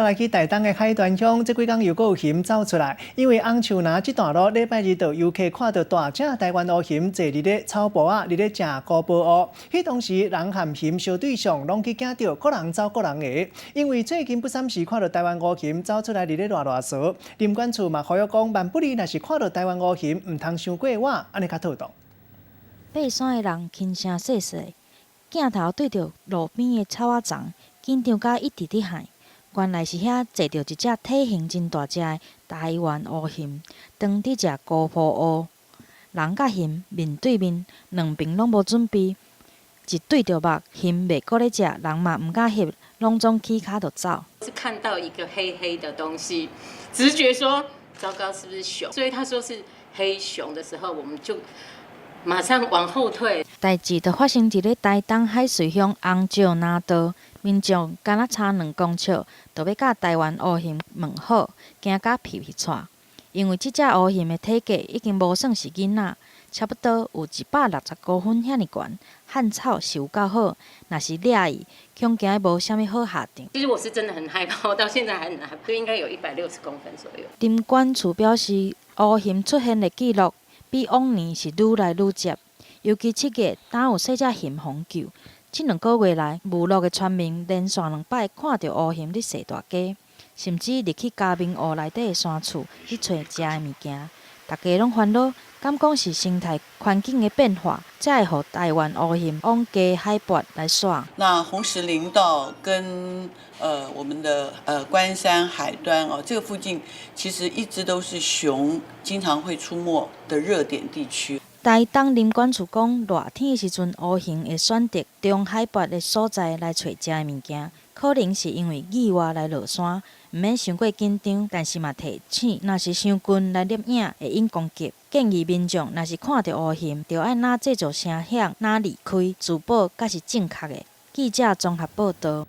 來去台東的海端鄉，這幾工又閣有熊走出來，因為紅樹林這段路，禮拜二就遊客看著大隻台灣烏熊坐佇咧草埔仔，佇咧食菇脯芋。彼當時人和熊相對上，攏去驚著，各人走各人的。因為最近不三時看著台灣烏熊走出來佇咧賴賴趖，林管處嘛呼籲講，萬不利若是看著台灣烏熊，毋通傷過倚，按呢較妥當。爬山的人輕聲細細，鏡頭對著路邊的草仔叢，緊張甲一直佇喊。原來是遐坐著一隻體型真大隻的台灣烏熊，當佇食菇脯芋。人佮熊面對面，兩邊攏無準備，一對著目，熊袂閣咧食，人嘛毋敢翕，攏總起跤就走。是看到一個黑黑的東西，直覺說糟糕，是不是熊？所以他說是黑熊的時候，我們就馬上往後退。代誌就發生佇咧台東海瑞鄉紅石林道，民眾敢若差2公尺，就欲佮台灣烏熊問好，驚甲皮皮掣。因為這隻烏熊的體格已經無算是囡仔，差不多有160公分遐爾懸，漢草是有夠好，若是掠伊，恐驚無啥物好下場。其實我是真的很害怕，我到現在還很害怕，應該有160公分左右。林管處表示，烏熊出現的記錄比往年是愈來愈捷，尤其7月，敢有細隻熊予救。這2個月來，部落的村民連續兩擺看著烏熊佇踅大街，甚至入去嘉明湖內底的山厝去揣食的物件。大家攏煩惱，敢講是生態環境的變化，才會予台灣烏熊往低海拔來徙。那紅石林道跟我們的關山海端哦，這個附近其實一直都是熊經常會出沒的熱點地區。台東林管處講，熱天的時陣，烏熊會選擇中海拔的所在來揣食的物件，可能是因為意外來落山，毋免傷過緊張，但是嘛提醒，若是傷近來攝影會引攻擊。建議民眾若是看著烏熊，著愛若製造聲響，若離開，自保才是正確的。記者綜合報導。